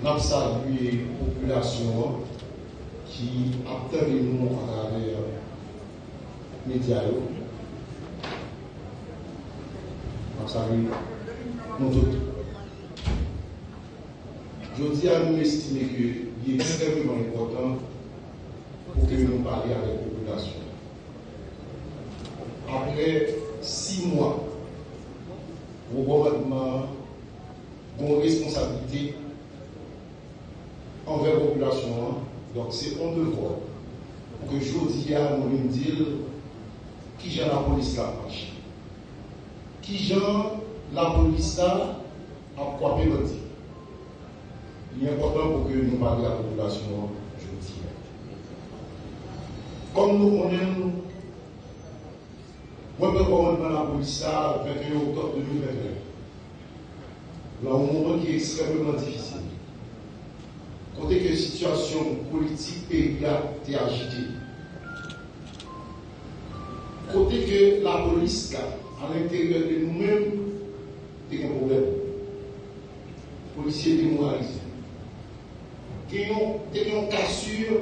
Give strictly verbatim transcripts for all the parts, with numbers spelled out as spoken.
N ap salye popilasyon an ki ap tande nou atravè medya yo. N ap salye nou tout. Jodi a, nou estime ke li ekstrèmeman enpòtan pou ke nou pale avèk popilasyon an. Apre sis mwa, gwo kòmandman an gen yon responsablite anvè popilasyon an. Donk, se yon devwa pou ke jodi a, nou vin di l kijan lapolis la ap mache. Kijan lapolis la ap kwape bandi. Li enpòtan pou ke nou pale ak popilasyon an jodi a. Kòm nou konnen l, mwen pran kòmandman lapolis la venteyen oktòb de mil venteyen. Nan yon moman ki ekstrèmeman difisil, kote ke sitiyasyon politik peyi a te ajite, kote ke lapolis la, a lenteryè de nou menm, te gen pwoblèm. Polisye demoralize. Te yon, te gen yon kasir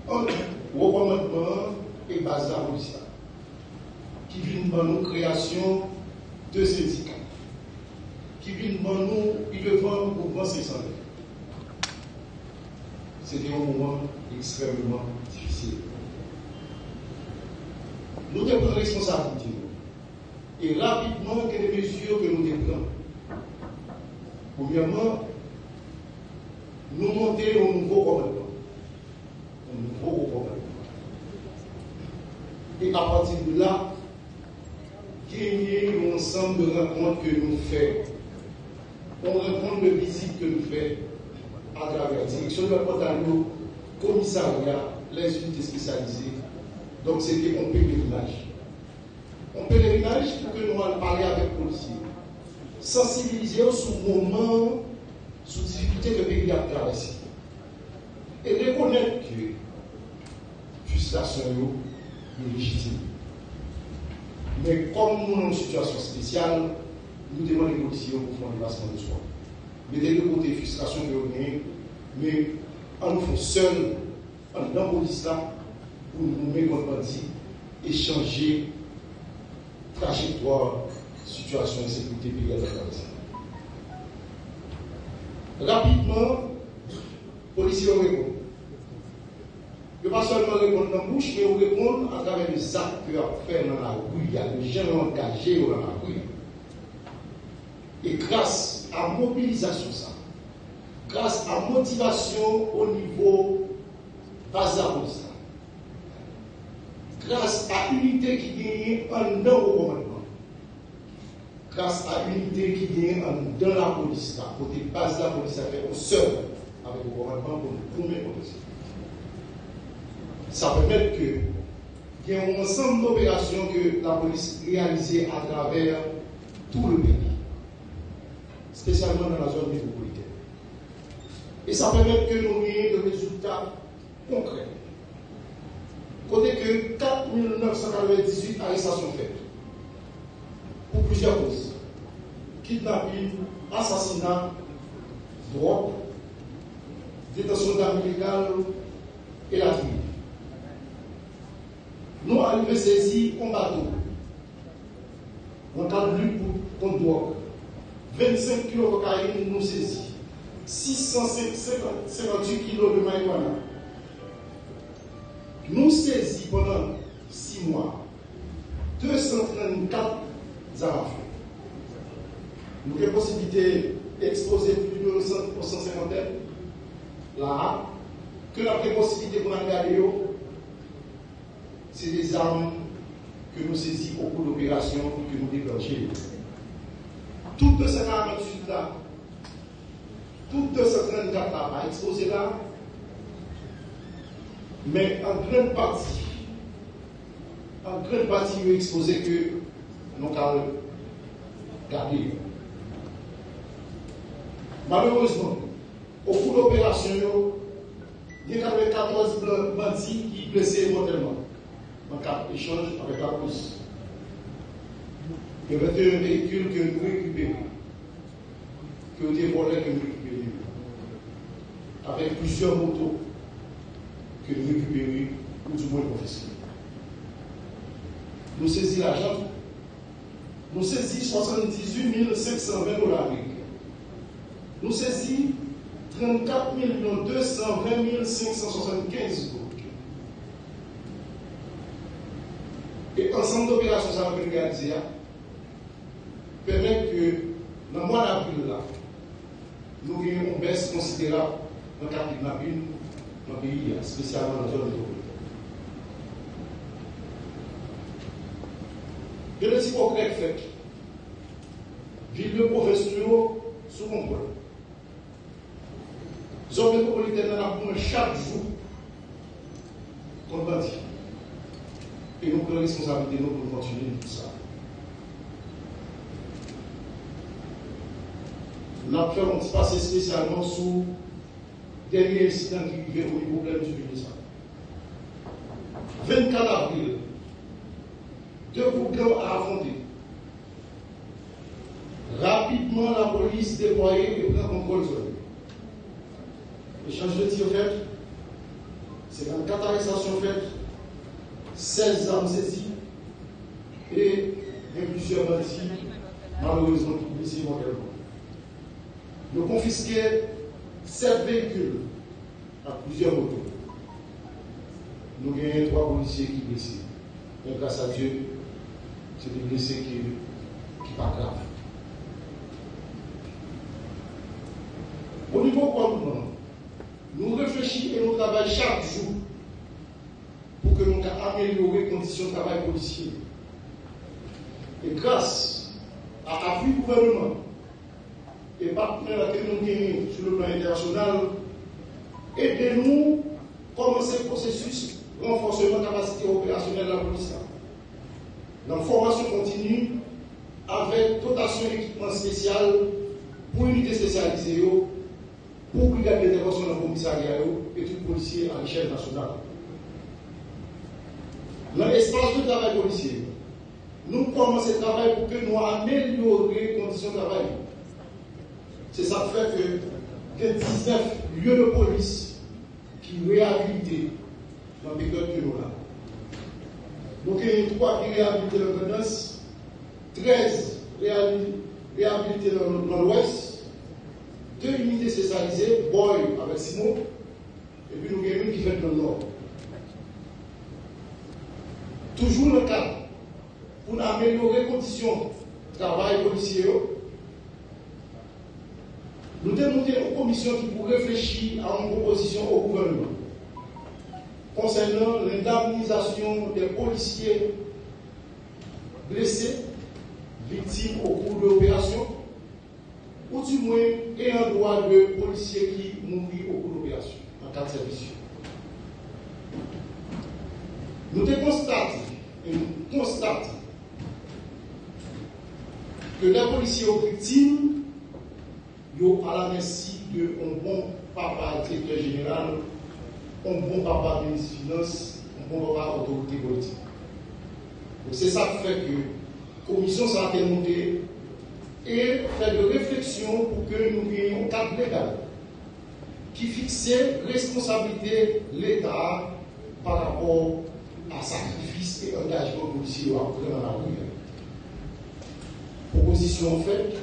ant wo kòmandman an e baz lapolis la, ki vin ban nou kreyasyon de sendika, ki vin ban nou pi devan mouvman Senk San Lè. Se te yon moman ekstrèmeman difisil. Nou te pran responsablite nou. E rapidman, gen de mezi ke nou te pran. Premyèman, nou monte yon nouvo kòmandman. Yon nouvo wo kòmandman. E apati de la, genyen yon ansanm de rankont ke nou fè, yon rankont de vizit ke nou fè atravè direksyon depatmantal yo, komisarya, lèzinite espesyalize. Donk, se te yon pelerinaj. Yon pelerinaj pou ke nou al pale avèk polisye, sansibilize yo sou moman, sou difikilte ke peyi a ap travèse. E rekonèt ke fristrasyon yo, yo lejitim. Men kòm nou nan yon sitiyasyon espesyal, nou te mande polisye yo pou fè yon deplasman de swa. Mete de kote fristrasyon ke yo genyen, men ann nou fè yon sèl anndan polis la pou nou goumen kont bandi e chanje trajektwa sitiyasyon ensekirite peyi a t ap travèse. Rapidman, polisye yo reponn. Yo pa sèlman reponn nan bouch, men yo reponn atravè de zak ke y ap fè nan lari a, de jan yo angaje yo nan lari a. E gras a mobilizasyon sa, gras a motivasyon o nivo baz lapolis la, gras a inite ki genyen anndan wo kòmandman, gras a inite ki genyen anndan lapolis la, kote baz lapolis la fè yon sèl avèk wo kòmandman pou nou goumen kont ensekirite. Sa pèmèt ke gen yon ansanm doperasyon ke lapolis reyalize atravè tou le peyi, espesyalman nan la zòn metwopolitèn. E sa pèmèt ke nou genyen de rezilta konkrè. Kote ke kat mil nèf san katrevendizuit arestasyon fèt pou plizyè koz: kidnapin, asasina, dwòg, detansyon dam ilegal, elatriye. Nou arive sezi yon bato nan kad lit pou, kont dwòg. Vennsenk kilo kokayin nou sezi. Sis san senkantuit kilo de marijuana. Nou sezi pandan sis mwa de san trannkat zam afe. Nou gen posiblite ekspoze plis de san, san senkantèn la a, ke n ap gen posiblite pou n al gade yo. Se de zam ke nou sezi o kou doperasyon ke nou deklanche yo. Tout de san karanntuit la, tout de san trannkat la pa ekspoze la, men an grann pati, an grann pati yo ekspoze ke nou ka gade yo. Malerezman, o kou doperasyon yo, gen katrevenkatòz blan-, bandi ki blese mòtèlman nan kad echanj avèk lapolis. Gen venteyen veyikil ke nou rekipere, ke yo te vòlè, ke nou rekipere yo. avèk plizyè moto ke nou rekipere oudimwen konfiske. Nou sezi lajan tou. Nou sezi swasanndizuit mil senk san ven dola ameriken. Nou sezi trannkat milyon de san ven mil senk san swasannkenz goud. E ansanm de operasyon sa yo ke nou reyalize a pèmèt ke nan mwa davril la, nou gen yon bès konsiderab nan ka kidnapin nan peyi a, espesyalman nan zòn metwopolitèn. Gen de ti pwogrè k fèt. Vil yo, pwovens nou yo sou kontwòl. Zòn metwopolitèn nan ap goumen chak jou kont bandi. E nou pran responsablite nou pou nou kontinye pou sa. N ap fè yon ti pase espesyalman sou dènye ensidan ki rive o nivo Plèn Divilye sa. Vennkat avril, de gwoup gang afwonte. Rapidman, lapolis deplwaye e pran kontwòl zòn yo. Echanj de tir fèt, senkannkat arestasyon fèt, sèz zam sezi, e gen plizyè bandi, malerezman, ki blese mòtèlman. Yo konfiske sèt veyikil ak plizyè moto. Nou genyen twa polisye ki blese. Men gras a Dye, se de blese ki, ki pa grav. O nivo gouvènman, nou reflechi e nou travay chak jou pou ke nou ka amelyore kondisyon travay polisye yo. E gras a apui gouvènman e patnè ke nou genyen sou le plan entènasyonal, ede nou kòmanse pwosesis ranfòsman kapasite operasyonèl lapolis la, nan fòmasyon kontini avèk dotasyon ekipman espesyal pou inite espesyalize yo, pou brigad entèvansyon nan komisarya yo e tout polisye a lechèl nasyonal. Nan espas de travay polisye yo, nou kòmanse travay pou ke nou amelyore kondisyon travay yo. Se sa k fè ke gen diznèf lye de polis ki reyabilite nan peryòd ke nou la. Nou genyen twa ki reyabilite nan Grandans, trèz reyabi-, reyabilite nan, nan Lwès, de inite espesyalize, Bòy avèk Simo, epi nou gen youn ki fèt nan Nò. Toujou nan kad pou n amelyore kondisyon travay polisye yo, nou te monte yon komisyon ki pou reflechi a yon pwopozisyon o gouvènman konsènan lendamnizasyon dè polisye blese, viktim o kou de operasyon, ou di mwen, eyan dwa de polisye ki mouri o kou de operasyon nan kad sèvis yo. Nou te konstate, e nou konstate, ke lè polisye yo viktim, yo alamèsi de yon bon papa direktè jeneral, yon bon papa minis finans, yon bon papa otorite politik. Donk, se sa k fè ke komisyon sa a te monte e fè de refleksyon pou ke nou genyen yon kad legal ki fikse responsablite Leta a pa rapò a sakrifis e angajman polisye yo ap pran nan lari a. Pwopozisyon an fèt,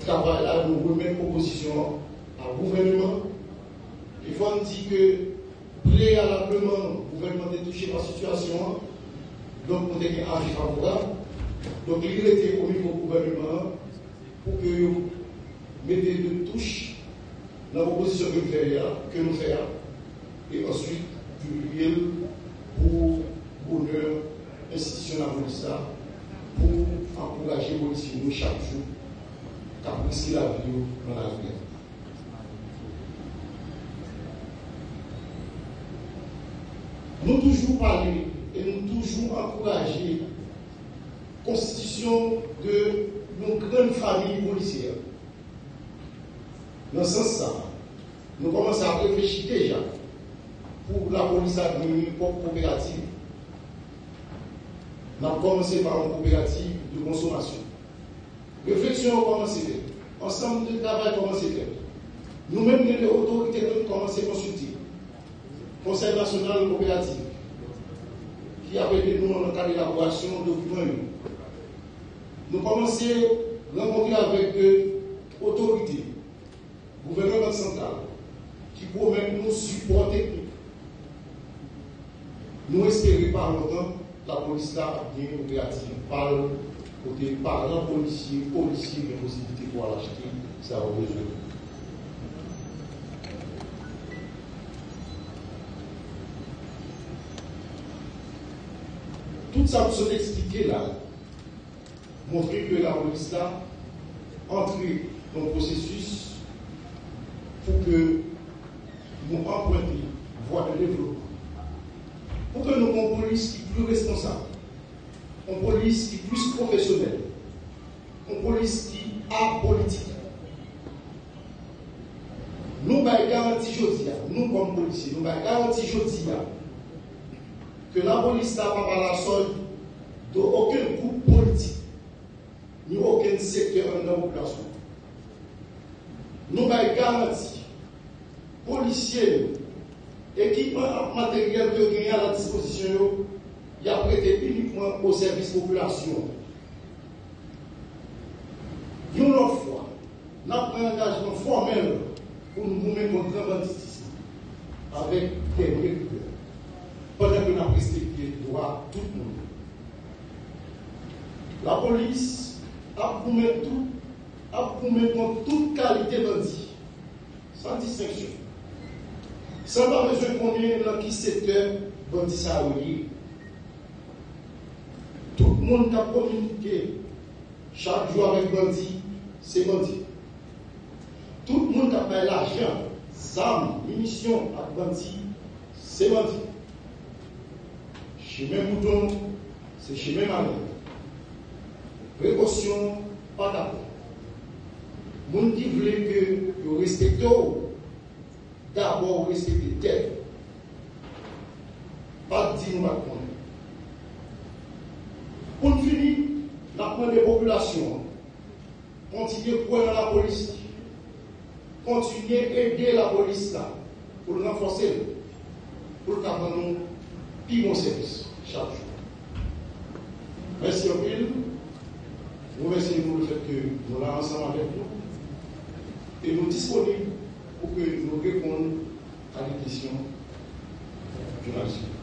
travay la, nou remèt pwopozisyon an a gouvènman. E fò n di ke preyalableman, gouvènman te touche pa sitiyasyon an, donk nou te gen avi favorab. Donk li rete o nivo gouvènman an pou ke yo mete de touch nan pwopozisyon ke m fè a, ke nou fè a, e answit pibliye l pou bonè enstitisyon lapolis la, pou ankouraje polisye nou chak jou k ap riske lavi yo nan lari a. Nou toujou pale e nou toujou ankouraje konstitisyon de yon grann fanmi polisyè. Nan sans sa, nou kòmanse ap reflechi deja pou lapolis la gen yon pwòp koperativ. N ap kòmanse pa yon koperativ de konsomasyon. Refleksyon yo kòmanse fèt. Ansanm de travay kòmanse fèt. Nou menm, gen de otorite ke nou kòmanse konsilte. Konsèy Nasyonal Koperativ, ki ap ede nou nan kad elaborasyon dokiman yo. Nou kòmanse rankontre avèk de otorite gouvènman Bank Santral ki pwomèt nou sipò teknik. Nou espere pa lontan, lapolis la ap gen operatif pa l, kote paran polisye, polisye gen posiblite pou al achte sa yo bezwen. Tout sa m sot eksplike la montre ke lapolis la antre nan pwosesis pou ke nou anprante vwa de devlopman. Pou ke nou gen yon polis ki pli responsab, yon polis ki plis pwofesyonèl, yon polis ki apolitik. Nou bay garanti jodi a, nou kòm polisye, nou bay garanti jodi a ke lapolis la p ap alasòd de okenn gwoup politik, ni okenn sektè anndan popilasyon. Nou bay garanti, polisye yo, ekipman ak materyèl ke yo genyen a la dispozisyon yo, y ap rete inikman o sèvis popilasyon. Yon lòt fwa, n ap pran angajman fòmèl pou n goumen kont gran banditis la avèk dènye rigè, pandan ke n ap respekte dwa tout moun. Lapolis ap goumen tout, ap goumen kont tout kalite bandi, san distenksyon, san pa bezwen konnen nan ki sektè bandi sa yo ye. Tout moun k ap kominike chak jou avèk bandi, se bandi. Tout moun k ap bay lajan, zam, minisyon ak bandi, se bandi. Chimen bouton, se chimen malè. Prekosyon pa ka pran. Moun ki vle ke yo respekte w, dabò ou respekte tèt ou. Pa t di nou pa t konnen. Pou n fini, n ap mande popilasyon an kontinye kwè nan lapolis li, kontinye ede lapolis la pou l ranfòse l, pou l ka ban nou pi bon sèvis chak jou. Mèsi anpil. Nou remèsye nou lefèt ke nou la ansanm avèk nou e nou disponib pou ke nou reponn a de kesyon jounalis yo.